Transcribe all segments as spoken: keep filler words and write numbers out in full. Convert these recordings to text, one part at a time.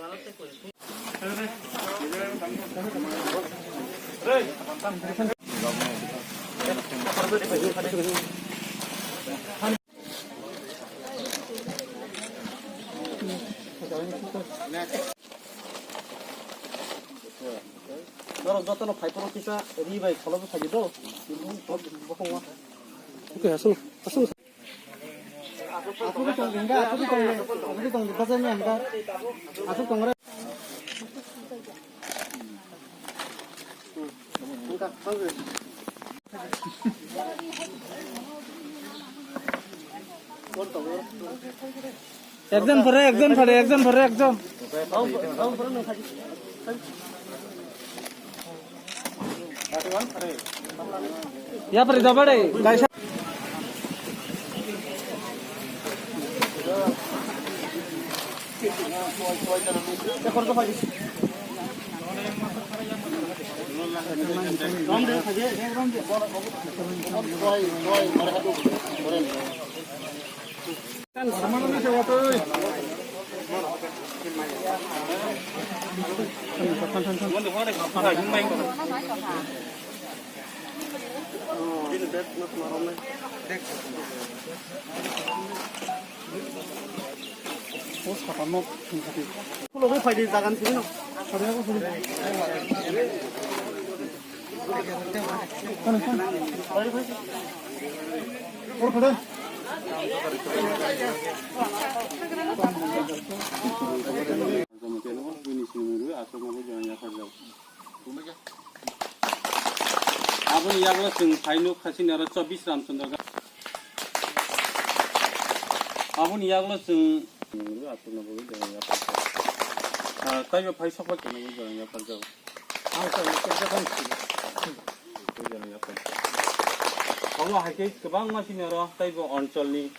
Norok jotono phai phano kisa ri bai kholobo phai di do. Bokong wa. Oke, asal, asal. Asal tong, asal tong, asal tong, asal tong, asal tong. Ekjon phore, ekjon phore, ekjon phore, ekjon. Yapri dabade, kaisa. Aboni yagulo chwng phaino khasini aro chobbish Ramchandra Ga-, aboni yagulo chwng, ah, taibo phai sokma khe nangwi jora yapharjak. Omo hai khe kwbangma sini aro taibo oncholni,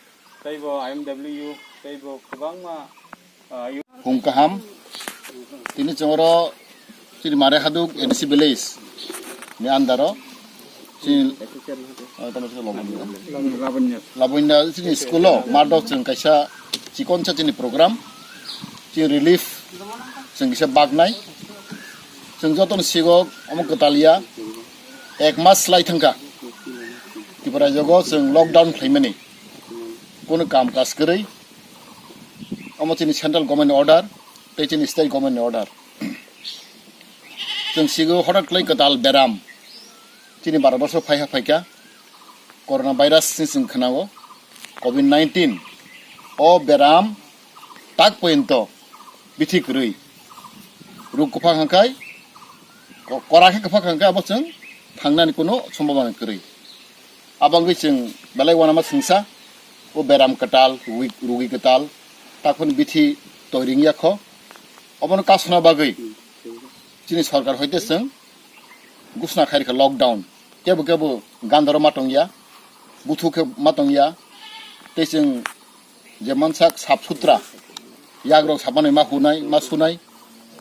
taibo I M W, taibo kwbangma, ah, Phung kaham. Tini chwng oro chini Mare Haduk A D C village ni under o chini, ah, tamo se Labanya. Labanya chini school o Mardok chwng kaisa chikonsa chini program, chini relief chwng kisa baknai. Chwng jotono sigo omo kwtal ya, ek mas lai thangkha Tripura jogo chwng lockdown khlaimani, kunu kam kaj kwrwi. Omo chini central government ni order tei chini state government ni order. Chwng sigo hotat khlai kwtal beram chini Bharat borso phaiha phaikha, corona virus ni chwng khwnao, covid nineteen o beram tak poyonto bithi kwrwi, ruk kwphang hangkhai, ko-, kora khe kwphang hangkhai abo chwng thangnani kunu sombhabana kwrwi. Abangwi chwng belai uanama swngsa, o beram kwtal, rugi, rugi kwtal, takhun bithi toiring yakho. Obono kasuna bagwi chini sorkar hoite chwng gusna khairikha lockdown. Kebo kebo gandaro ma tongya, buthu khe ma tongya, tei chwng je mansak sap sutra, yagrok sapanwi ma hunai, ma sunai,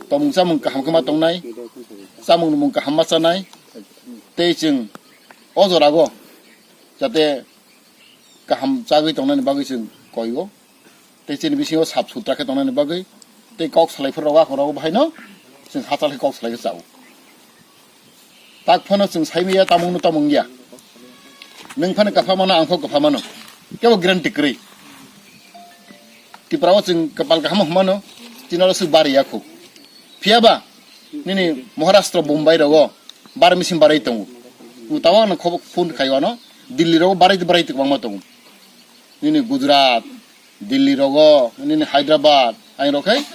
tomung chamung kaham khe ma tongnai, chamung numung kaham ma chanai, tei chwng o jorago jate kaham chagwi tongnani bagwi chwng koigo, tei chini bisingo sap sutra khe tongnani bagwi tei kok salai phuru rogo, ako rogo bahaino chwng hachal khe kok salai khe chao. Tak phano chwng sai maya tamungno tamung ya. Nwng phano kwpha mano, ang pho kwpha mano. Kebo guarantee kwrwi. Tripura o chwng kwpal kaham hwnmano, chini oro swk bari ya khu. Phiya ba nini Maharashtra, Bombay rogo bar machine barai tongo. Nwng tabuk ano khobok phone khai wano, Delhi rogo barai barai kwbangma tongo. Nini Gujarat, Delhi rogo, nini Hyderabad, aing rok hai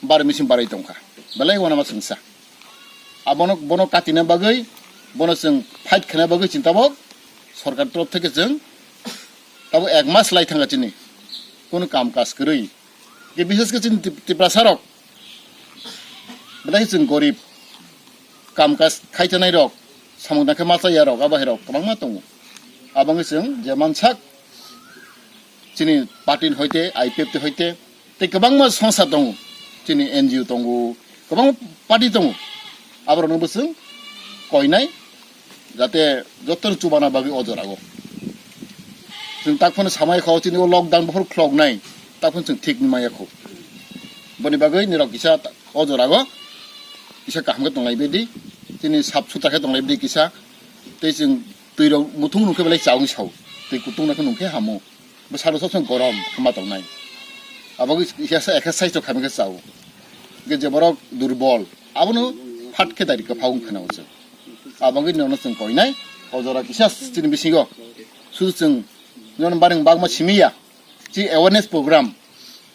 bar machine barai tongkha. Belai uanama swngsa. Abono, bono katina bagwi, bono chwng fight khwna bagwi chwng tabuk sorkar torof theke chwng tabuk ek mas lai thangkha chini. Kunu kam kaj kwrwi. Ke bishes khe chini Tip-, Tiprasa rok, belai chwng gorib, kam kaj khai chanai rok, samung tangkhe ma chaya rok, abo hai rok kwbangma tongo. Abangwi chwng je mansak chini party ni hoite, I P F T hoite, tei kwbangma songsa tongo, chini N G O tongo, kwbangma party tongo, aborokno bo chwng koinai, jate jotono chubana bagwi o jorao. Chwng tak phano samai kho, chini o lockdown bohor khuloknai, tak phano chwng thik ni maya kho. Boni bagwi nirok kisa ta-, O jora o kisa kaham khe tonglai bedi, chini sap sutra khe tonglai bedi kisa, tei chwng twi rok muthung nung khe belai chawng sao, twi kutung nang khe nung khe hamo, bo salo sob somoi gorom khe ma tongnai, abo kisa exercise rok khamai khe chao, hwnkhe je borok durbol abono phat khe dari kwphang khana o chwng, abo wngwi nono chwng koinai, o jora kisa chini bisingo sudu chwng nono bareng bagma simi ya. Chi awareness program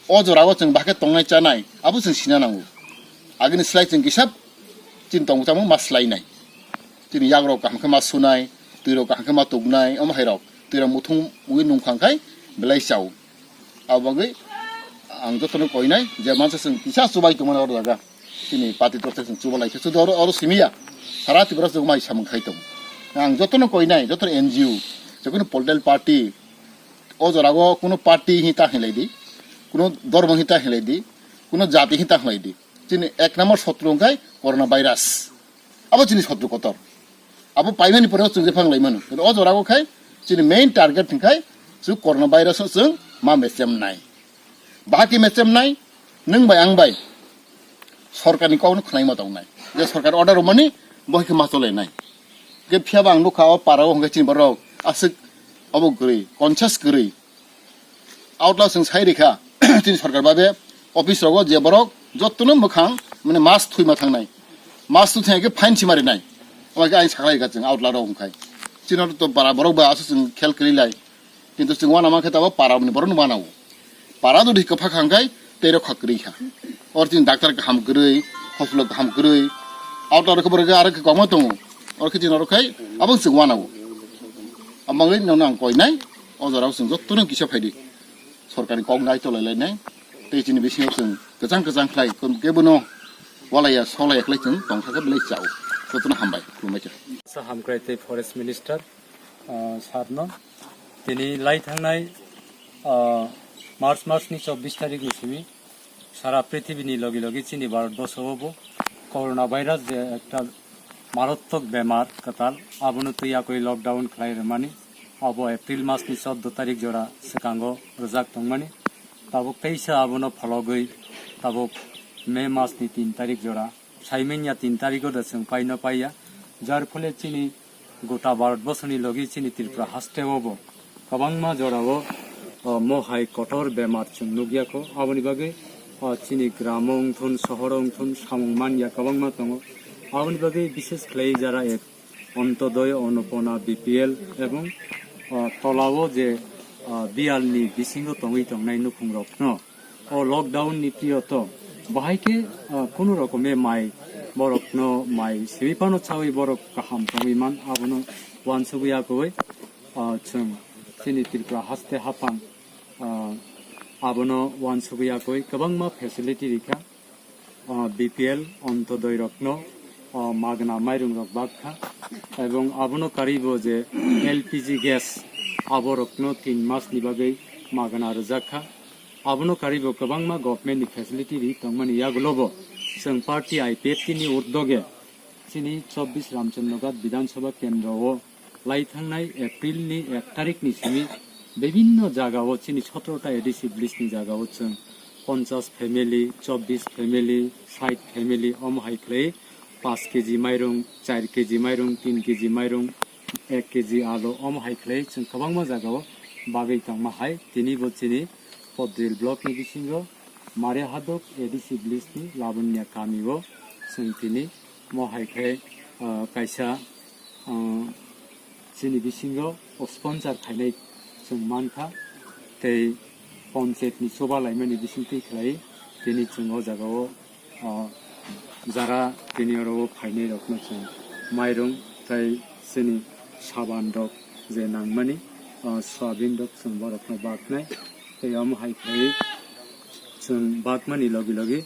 o jora o chwng bahai khe tongnai chanai abo chwng sina nango. Agini slai chwng kisa chini tongmung chamung ma slai nai. Chini yak rok kaham khe ma sunai, twi rok kaham khe ma tuknai, omo hai rok twi rok muthung mui nung khang khai belai chao. Abo bagwi ang jotono koinai je mansa chwng kisa chubai tongmani oro jaga. Chini party torok chwng chuba lai khe chudo oro, oro simi ya. Sara Tripura chwng mai samung khai tong. Ang jotono koinai, joto N G O, je kono political party, o jora o kuno party hinta hinlai di, kuno dhormo hinta hinlai di, kuno jati hinta hinlai di. Chini ek number sotru hwnkhe corona virus. Abo chini sotru kotor. Abo paimani pore chwng jephang lai mano. O jora o khai chini main target hwnkhe chwng corona virus o chwng ma mechem nai. Bahai khe mechem nai, nwng bai ang bai sorkarni kokno khwnaima tongnai. Je sorkar order rwmani bo hai khe ma chole nai. Khe phiya ba ang nukha o para o hwnkhe chini borok aswk obo kwrwi, conscious kwrwi. Outlaw chwng sai rikha, chini sorkar babe office rogo je borok jottono mwkhang mane mask thwima thangnai. Mask thwi thangya khe fine sima rinai. Omo khe ain saklai rikha chwng outlaw rok hwnkhai. Chini to para borok ba aswk chwng khel kwrwi lai. Kintu chwng uanama khe tabo para ni borok no uanao. Para jodi kwpha kha hwnkhe tei rok kha kwrwi kha. Or chini doctor kaham kwrwi, hospital kaham kwrwi. Outlaw rok khe borok aro khe kwbangma tongo. Oro khe chini oro khai abo chwng uanao. Abo wngwi nono ang koinai, o jora o chwng jottono kisa phaidi. Sorkar ni kok nai tolai lainai. Tei chini bisingo chwng kwchang kwchang khlai, kebono walaiya solaiya khlai chwng tongkha khe belai chao. Jottono hambai, khulumbai kha. Sa hamkrai tei Forest Minister, ah, sir no. Tini lai thangnai, ah, March mas ni chobbish tarik ni simi sara prithibini logi logi chini Bharat borso o bo corona virus je ekta marattok bemar kwtal, abono twi yakwi lockdown khlai rwmani, abo April mas ni chordo tarik jora swkango rwjak tongmani, tabuk teisa abono phologwi tabuk May mas ni tin tarik jora. Saimanya tin tariko da chwng paino paiya, jar phole chini gota Bharat borsoni logi chini Tripura haste o bo kwbangma jora o, o, mohai kotor bemar chwng nukya kho. Aboni bagwi, o, chini gramo wngthun, sohoro wngthun, samung manya kwbangma tongo. Aboni bagwi bishes khlai jara ek Antodoy, Annapurna, B P L ebong, o, tolao je, o, biyalni bisingo tongwi tongnai nukhungrokno o lockdown ni period o bahai khe, ah, kunu rokome mai borokno mai simi phano chawi borok kaham tongwi man, abono uansugwi yakwi, ah, chwng chini Tripura haste haphang, ah, abono uansugwi yakwi kwbangma facility rikha, ah, B P L Antodoy rokno, ah, magna mairung rok bak kha, ebong abono karwi bo je L P G gas aborokno tin mas ni bagwi magna rwjak kha. Abono karwi bo kwbangma government ni facility ri tongmani yagulo bo chwng party I P F T ni uddoge chini chobbish Ramchandroghat Bidhan Sabha kendro o lai thangnai April ni ek tarik ni simi bibinno jaga o chini sotro ta A D C village ni jaga o chwng ponchash family, chobbish family, sait family omo hai khlai paanch K G mairung, char K G mairung, tin K G mairung, ek K G alu omo hai khlai chwng kwbangma jaga o bagwi tongma hai tini bo chini Podrel block ni bisingo Mare Hadok A D C village ni Labunya kami o chwng tini mo hai khe, ah, kaisa, ah, chini bisingo sponsor khainai chwng mankha tei ponchayat ni choba laimani bisingtwi khlai tini chwng o jaga o, ah, jara tini oro o phainai rokno chwng mairung tei chini saban rok je nangmani, ah, soyabin rok chwng borokno baknai tei omo hai khlai chwng bakmani logi logi,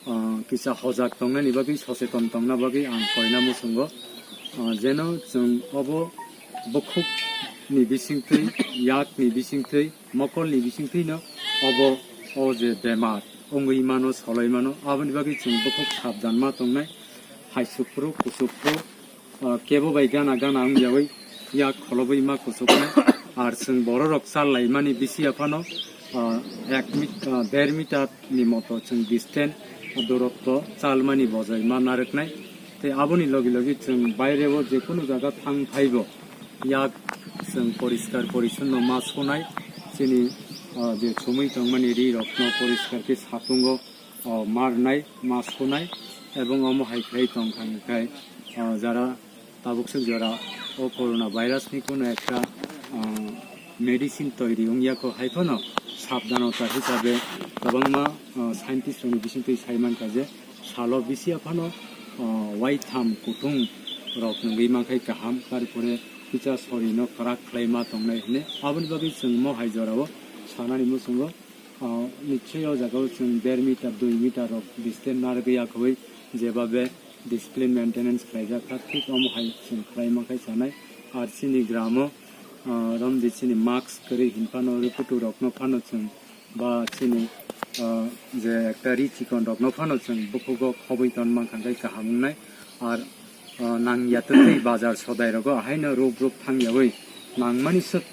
ah, kisa hojak tongnani bagwi, soseton tongna bagwi ang koina muchungo. Ah, jeno chwng obo bukhuk ni bisingtwi, yak ni bisingtwi, mokol ni bisingtwino obo o je bemar wngwi mano, soloi mano, aboni bagwi chwng bukhuk sabdan ma tongnai. Hai suphuru, kusuphuru, ah, kebo bai gana gana wngyawi yak kholobwi ma kusuknai. Ar chwng bororok chal laimani bisi yaphano, ah, ek mit-, ah, der meter ni moto chwng distance Durokto chalmani bojai ma narwknai. Tei aboni logi logi chwng baireo je kunu jaga thang phaibo yak chwng poriskar porisonno ma sunai, chini, ah, je chumui tongmani ri rokno poriskar khe satungo, ah, marnai ma sunai, ebong omo hai khlai tongkha hwnkhe, ah, jara tabuk swk jora o corona virus ni kunu ekta, ah, medicine toiri wngya kho, hai phano sabdanota hisabe kwbangma, ah, scientist rokni bisingtwi sai mankha je salo bisi aphano, ah, waitham kutung rok nungwi mankhai kaham, tarpore kisa sorino kwrak khlai ma tongnai hwnwi. Aboni bagwi chwng mo hai jorao sanani muchungo, ah, nichoi o jagao chwng der meter, dui meter rok distance narwgwi yakhwui jebabe discipline maintenance khlaijak kha, thik omo hai chwng khlai mankha sanai. Ar chini gramo, ah, romdi chini mask kwrwi hinphano, rwkutu rokno phano chwng ba chini, ah, je ekta ri chikon rokno phano chwng bukhugo khobwi ton mankha khe kaham wngnai. Ar, ah, nangya twtwi bazar sodai rogo ahaino ruk ruk thangyawi nangmani swk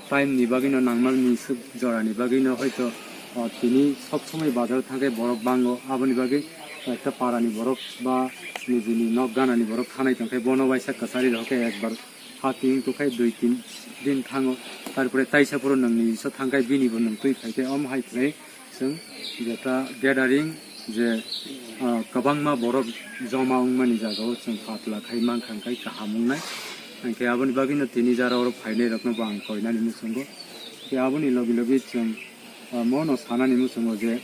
time ni bagwino, nangmani swk jora ni bagwino hoito, ah, tini sob somoi bazar thangkhe borok bango, aboni bagwi ekta para ni borok ba nijini nok gana ni borok thanai tongkhe bono waisa kwchari rokhe ekbar ha tin tukhai dui tin din thango, tarpore taisa phuru nwngni so thangkhai bini bo nwng twi phaikhe omo hai khlai chwng jeta gathering je, ah, kwbangma borok joma wngmani jagao chwng patla khai mankha hwnkhe kaham wngnai. Hwnkhe aboni bagwino tini jara oro phainai rokno bo ang koinani muchungo. Tei aboni logi logi chwng, ah, mono sanani muchungo je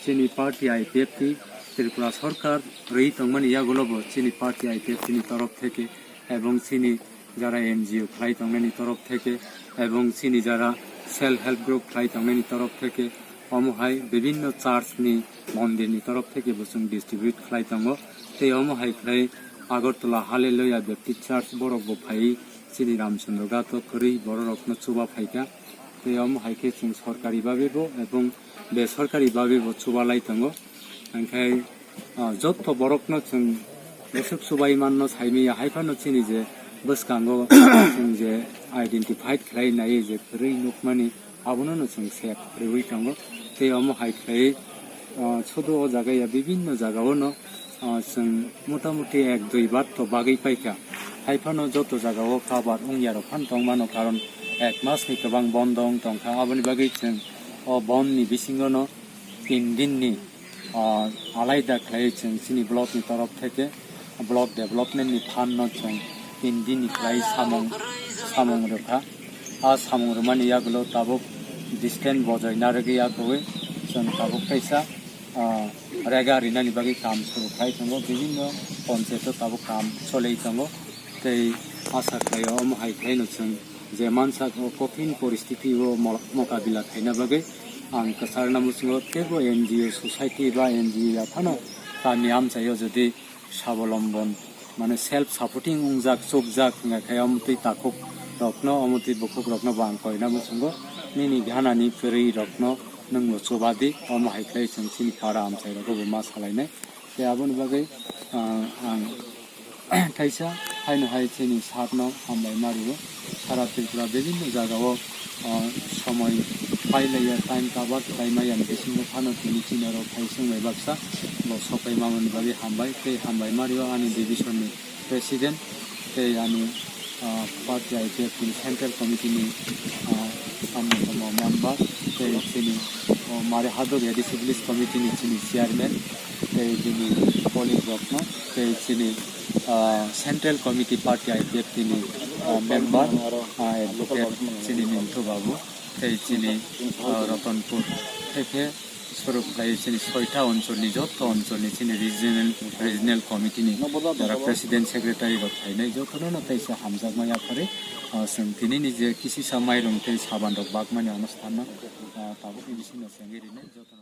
chini party I P F T Tripura Sarkar rwi tongmani yagulo bo chini party I P F T ni torof theke ebong chini jara N G O khlai tongnani torof theke ebong chini jara self help group khlai tongnani torof theke, omo hai bibinno church ni mondir ni torof theke bo chwng distribute khlai tongo. Tei omo hai khlai Agartala Hallelujah Baptist Church borok bo phai chini Ramchandra Ghat o kwrwi borok rokno chuba phaikha. Tei omo hai khe chwng sorkari babe bo ebong besorkari babe bo chuba lai tongo. Hwnkhe, ah, jotto borokno chwng bwswk chubai manno saimanya, hai phano chini je bwskango chwng je identified khlai nai je kwrwi nukmani, abono no chwng sep rwui tongo. Tei omo hai khlai, ah, sudu o jaga ya bibinno jaga o no, ah, chwng motamuti ek dui bar to bagwi paikha. Hai phano joto jaga o kabar wngya rok phano tongmano, karon ek mas ni kwbang bondo wng tongkha. Aboni bagwi chwng o bond ni bisingo no tin din ni, ah, alaida khlai chwng chini block ni torof theke block development ni fund no chwng tin din ni khlai samung, samung rwkha. A samung rwmani yagulo tabuk distance bojoi narwgwi yakhwui chwng tabuk kaisa, ah, rega rinani bagwi kam suru khlai tongo, bibinno ponchayato tabuk kam cholwi tongo. Tei asa khlaio omo hai khlaino chwng je mansak o kothin poristiti o mo-, mokabila khaina bagwi ang kwcharna muchungo teibo N G O society ba N G O ya phano kami amchaio jodi sabolombon, mane self supporting wngjak, chukjak wngya khe omo twi takhuk rokno, omo twi bukhuk rokno bo ang koina muchungo nini ganani kwrwi rokno nwngbo chubadi, omo hai khlai chwng chini para amchai rogo bo ma salainai. Tei aboni bagwi, ah, ang kaisa haino hai chini sakno hambai ma rio. Sara Tripura bibinno jagao, ah, somoi pailaiya, time cover khlaimaya ni bisingo phano tini chini oro phai swngbai baksa bo sopai mamani bagwi hambai tei hambai ma rio ani division ni president tei ani, ah, party I P F ni central committee ni, ah, samung tongmo member tei chini, oh, Mari Hadok A D C village committee ni chini chairman tei bini colleague rokno tei chini, ah, central committee party I P F T ni, ah, member, ah, advocate chini Mintu Babu tei chini, ah, Ratanpur theke suru khlai chini soita oncholni joto oncholni chini regional, regional committee ni jara president secretary rok phainai jotono no teisa hamjakma yaphari, ah, chwng tinini je kisisa mairung tei saban rok bakmani anusthan no, ah, tabukni bisingo chengwi rinai joto.